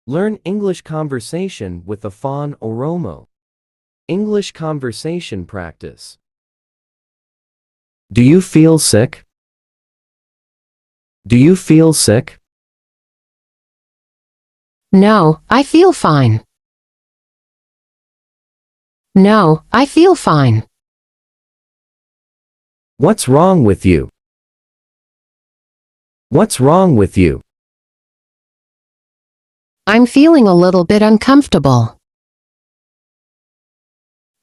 Learn English conversation with Afan Oromo. English conversation practice. Do you feel sick? Do you feel sick? No, I feel fine. No, I feel fine. What's wrong with you? What's wrong with you? I'm feeling a little bit uncomfortable.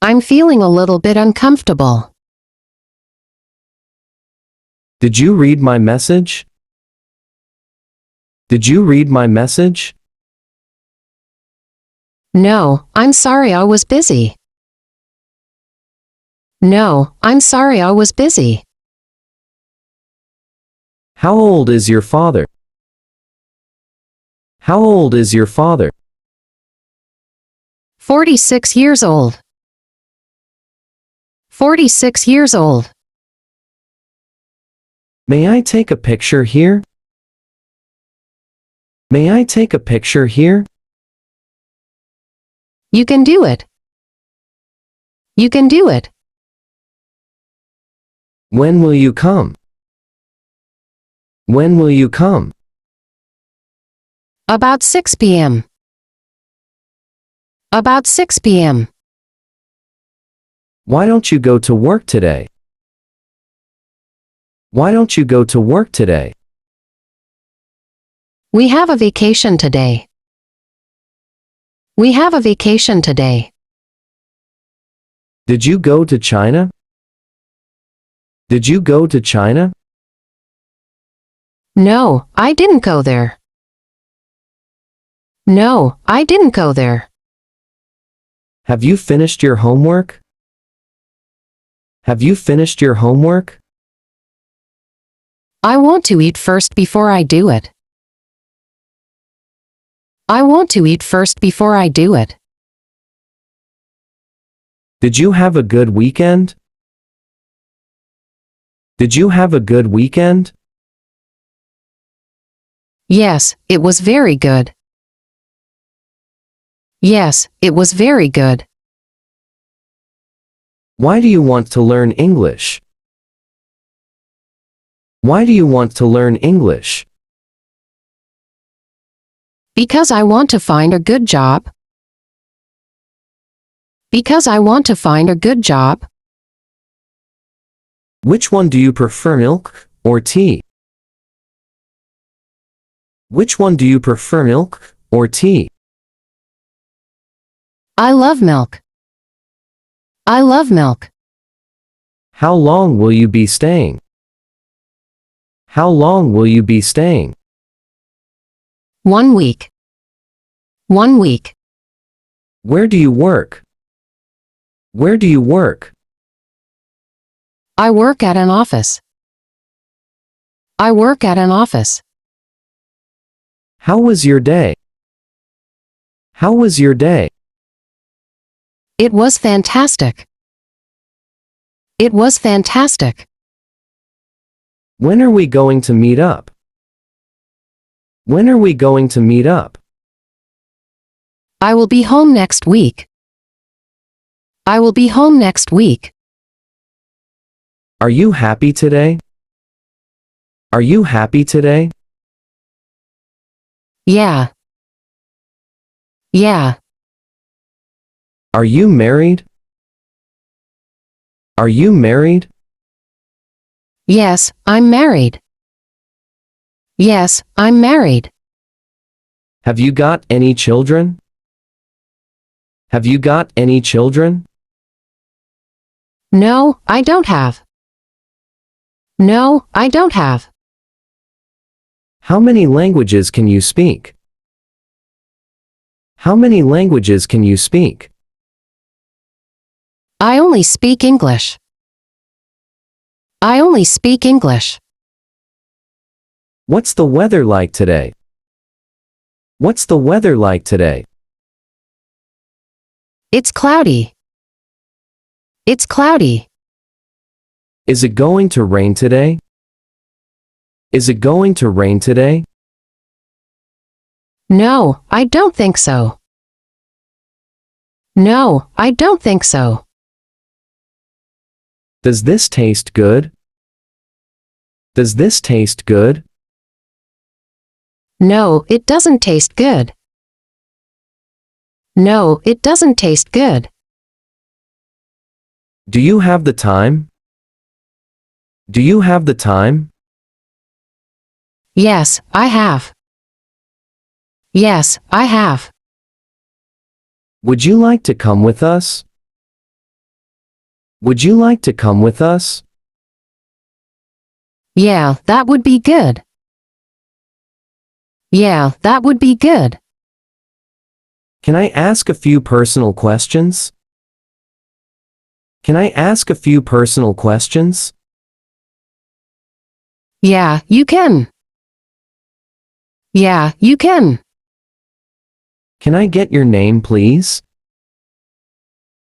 I'm feeling a little bit uncomfortable. Did you read my message? Did you read my message? No, I'm sorry I was busy. No, I'm sorry I was busy. How old is your father? How old is your father? 46 years old. 46 years old. May I take a picture here? May I take a picture here? You can do it. You can do it. When will you come? When will you come? About 6 p.m. About 6 p.m. Why don't you go to work today? Why don't you go to work today? We have a vacation today. We have a vacation today. Did you go to China? Did you go to China? No, I didn't go there. No, I didn't go there. Have you finished your homework? Have you finished your homework? I want to eat first before I do it. I want to eat first before I do it. Did you have a good weekend? Did you have a good weekend? Yes, it was very good. Yes, it was very good. Why do you want to learn English? Why do you want to learn English? Because I want to find a good job. Because I want to find a good job. Which one do you prefer, milk or tea? Which one do you prefer, milk or tea? I love milk. I love milk. How long will you be staying? How long will you be staying? 1 week. 1 week. Where do you work? Where do you work? I work at an office. I work at an office. How was your day? How was your day? It was fantastic. It was fantastic. When are we going to meet up? When are we going to meet up? I will be home next week. I will be home next week. Are you happy today? Are you happy today? Yeah. Yeah. Are you married? Are you married? Yes, I'm married. Yes, I'm married. Have you got any children? Have you got any children? No, I don't have. No, I don't have. How many languages can you speak? How many languages can you speak? I only speak English. I only speak English. What's the weather like today? What's the weather like today? It's cloudy. It's cloudy. Is it going to rain today? Is it going to rain today? No, I don't think so. No, I don't think so. Does this taste good? Does this taste good? No, it doesn't taste good. No, it doesn't taste good. Do you have the time? Do you have the time? Yes, I have. Yes, I have. Would you like to come with us? Would you like to come with us? Yeah, that would be good. Yeah, that would be good. Can I ask a few personal questions? Can I ask a few personal questions? Yeah, you can. Yeah, you can. Can I get your name, please?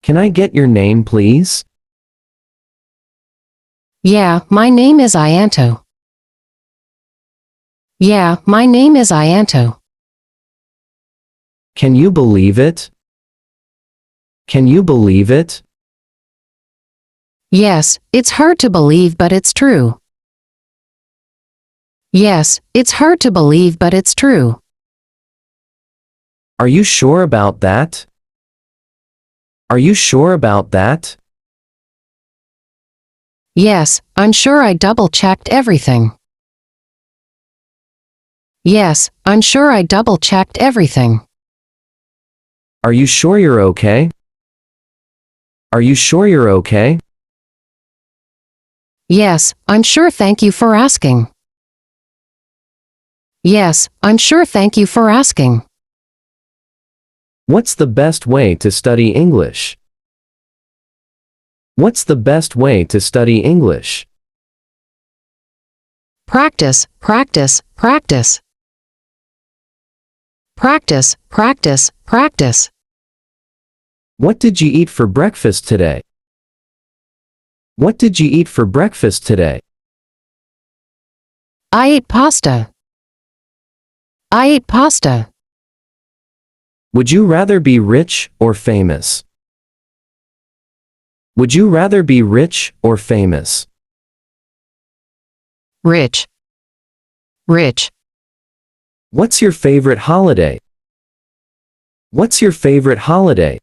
Can I get your name, please? Yeah, my name is Ianto. Yeah, my name is Ianto. Can you believe it? Can you believe it? Yes, it's hard to believe, but it's true. Yes, it's hard to believe, but it's true. Are you sure about that? Are you sure about that? Yes, I'm sure I double-checked everything. Yes, I'm sure I double-checked everything. Are you sure you're okay? Are you sure you're okay? Yes, I'm sure, thank you for asking. Yes, I'm sure, thank you for asking. What's the best way to study English? What's the best way to study English? Practice, practice, practice. Practice, practice, practice. What did you eat for breakfast today? What did you eat for breakfast today? I ate pasta. I ate pasta. Would you rather be rich or famous? Would you rather be rich or famous? Rich. Rich. What's your favorite holiday? What's your favorite holiday?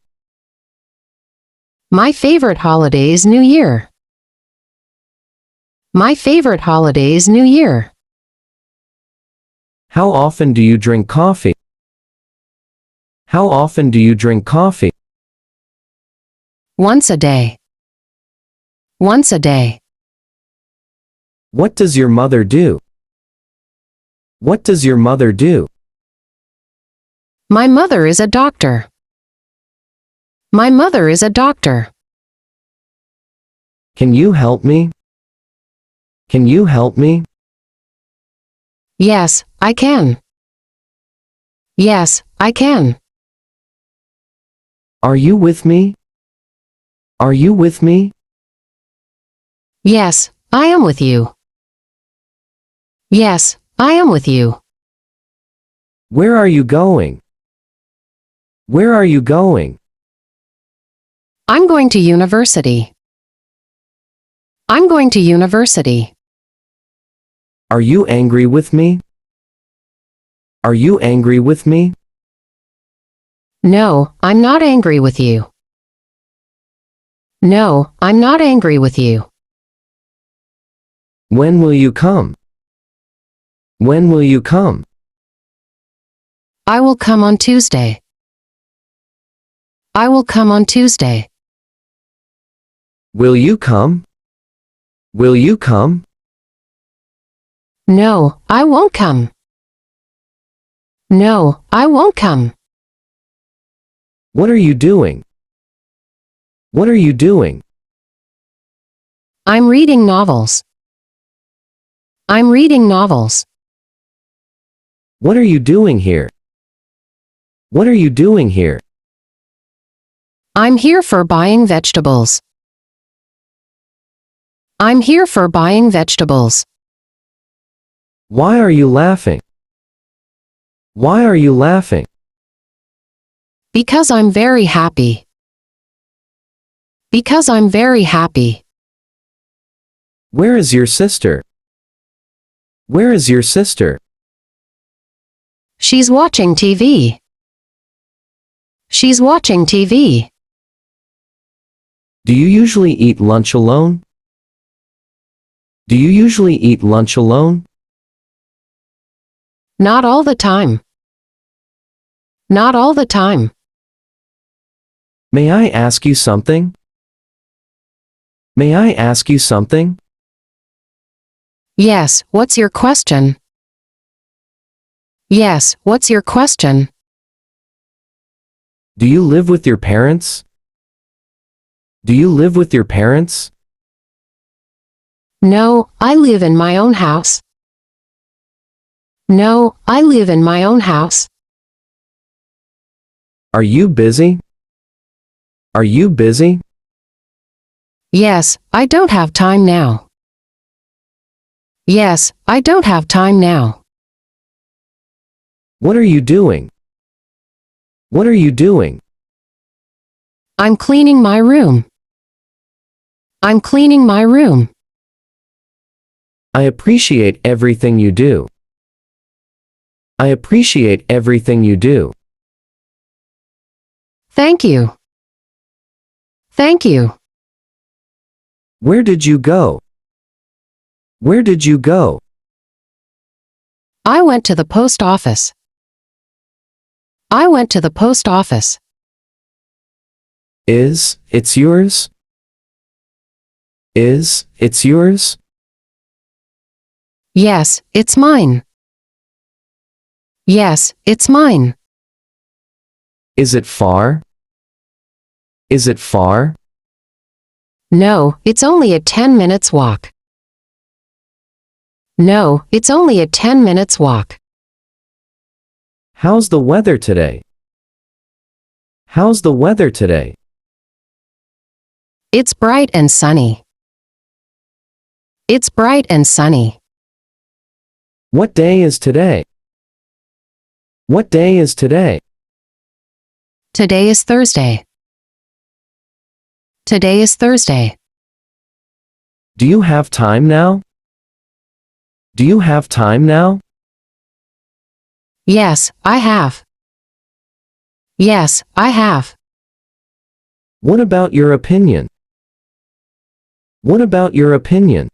My favorite holiday is New Year. My favorite holiday is New Year. How often do you drink coffee? How often do you drink coffee? Once a day. Once a day. What does your mother do? What does your mother do? My mother is a doctor. My mother is a doctor. Can you help me? Can you help me? Yes, I can. Yes, I can. Are you with me? Are you with me? Yes, I am with you. Yes, I am with you. Where are you going? Where are you going? I'm going to university. I'm going to university. Are you angry with me? Are you angry with me? No, I'm not angry with you. No, I'm not angry with you. When will you come? When will you come? I will come on Tuesday. I will come on Tuesday. Will you come? Will you come? No, I won't come. No, I won't come. What are you doing? What are you doing? I'm reading novels. I'm reading novels. What are you doing here? What are you doing here? I'm here for buying vegetables. I'm here for buying vegetables. Why are you laughing? Why are you laughing? Because I'm very happy. Because I'm very happy. Where is your sister? Where is your sister? She's watching TV. She's watching TV. Do you usually eat lunch alone? Do you usually eat lunch alone? Not all the time. Not all the time. May I ask you something? May I ask you something? Yes, what's your question? Yes, what's your question? Do you live with your parents? Do you live with your parents? No, I live in my own house. No, I live in my own house. Are you busy? Are you busy? Yes, I don't have time now. Yes, I don't have time now. What are you doing? What are you doing? I'm cleaning my room. I'm cleaning my room. I appreciate everything you do. I appreciate everything you do. Thank you. Thank you. Where did you go? Where did you go? I went to the post office. I went to the post office. It's yours? It's yours? Yes, it's mine. Yes, it's mine. Is it far? Is it far? No, it's only a 10 minutes walk. No, it's only a 10 minutes walk. How's the weather today? How's the weather today? It's bright and sunny. It's bright and sunny. What day is today? What day is today? Today is Thursday. Today is Thursday. Do you have time now? Do you have time now? Yes, I have. Yes, I have. What about your opinion? What about your opinion?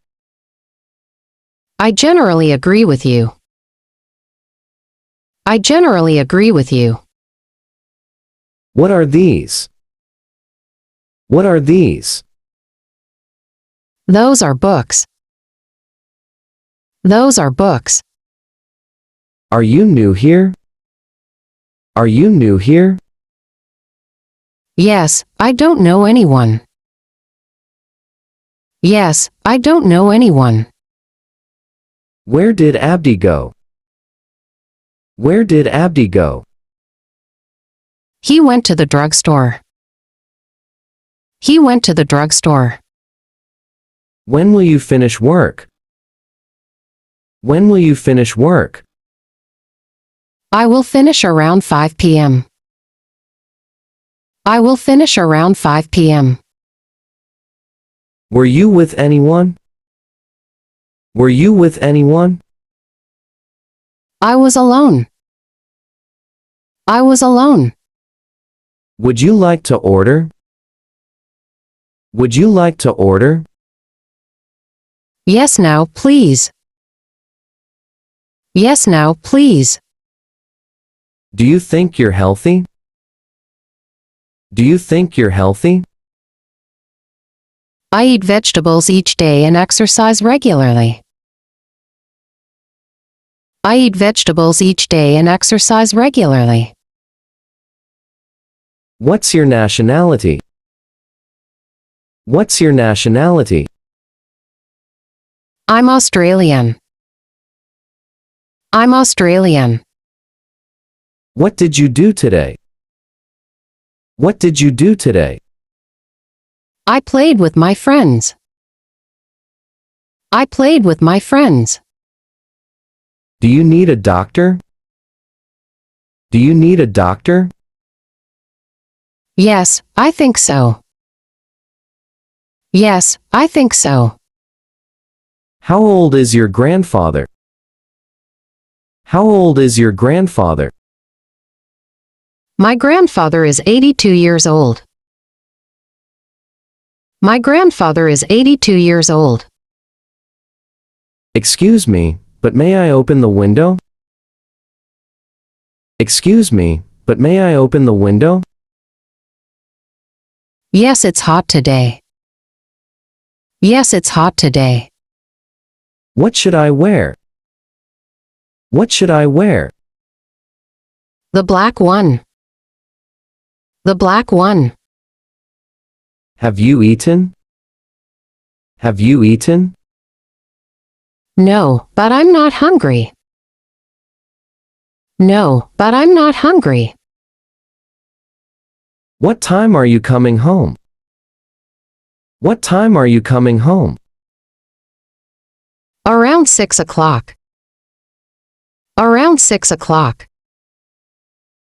I generally agree with you. I generally agree with you. What are these? What are these? Those are books. Those are books. Are you new here? Are you new here? Yes, I don't know anyone. Yes, I don't know anyone. Where did Abdi go? Where did Abdi go? He went to the drugstore. He went to the drugstore. When will you finish work? When will you finish work? I will finish around 5 p.m. I will finish around 5 p.m. Were you with anyone? Were you with anyone? I was alone. I was alone. Would you like to order? Would you like to order? Yes now, please. Yes now, please. Do you think you're healthy? Do you think you're healthy? I eat vegetables each day and exercise regularly. I eat vegetables each day and exercise regularly. What's your nationality? What's your nationality? I'm Australian. I'm Australian. What did you do today? What did you do today? I played with my friends. I played with my friends. Do you need a doctor? Do you need a doctor? Yes, I think so. Yes, I think so. How old is your grandfather? How old is your grandfather? My grandfather is 82 years old. My grandfather is 82 years old. Excuse me, but may I open the window? Excuse me, but may I open the window? Yes, it's hot today. Yes, it's hot today. What should I wear? What should I wear? The black one. The black one. Have you eaten? Have you eaten? No, but I'm not hungry. No, but I'm not hungry. What time are you coming home? What time are you coming home? Around 6 o'clock. Around 6 o'clock.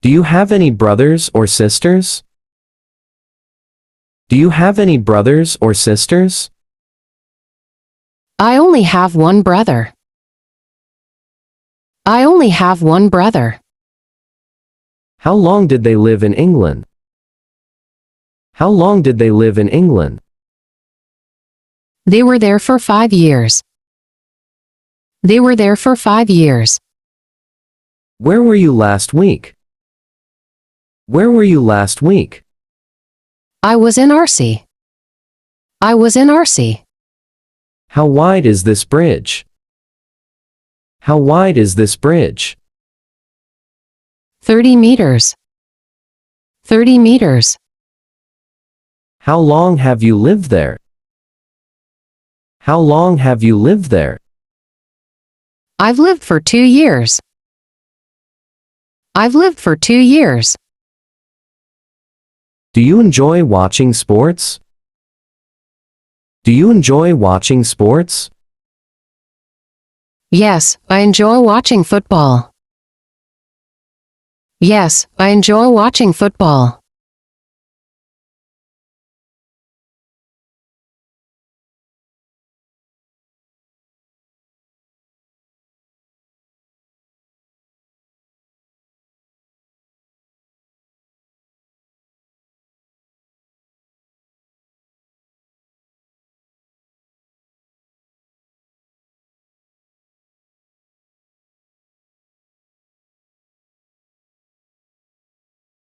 Do you have any brothers or sisters? Do you have any brothers or sisters? I only have one brother. I only have one brother. How long did they live in England? How long did they live in England? They were there for 5 years. They were there for 5 years. Where were you last week? Where were you last week? I was in RC. I was in RC. How wide is this bridge? How wide is this bridge? 30 meters. 30 meters. How long have you lived there? How long have you lived there? I've lived for 2 years. I've lived for 2 years. Do you enjoy watching sports? Do you enjoy watching sports? Yes, I enjoy watching football. Yes, I enjoy watching football.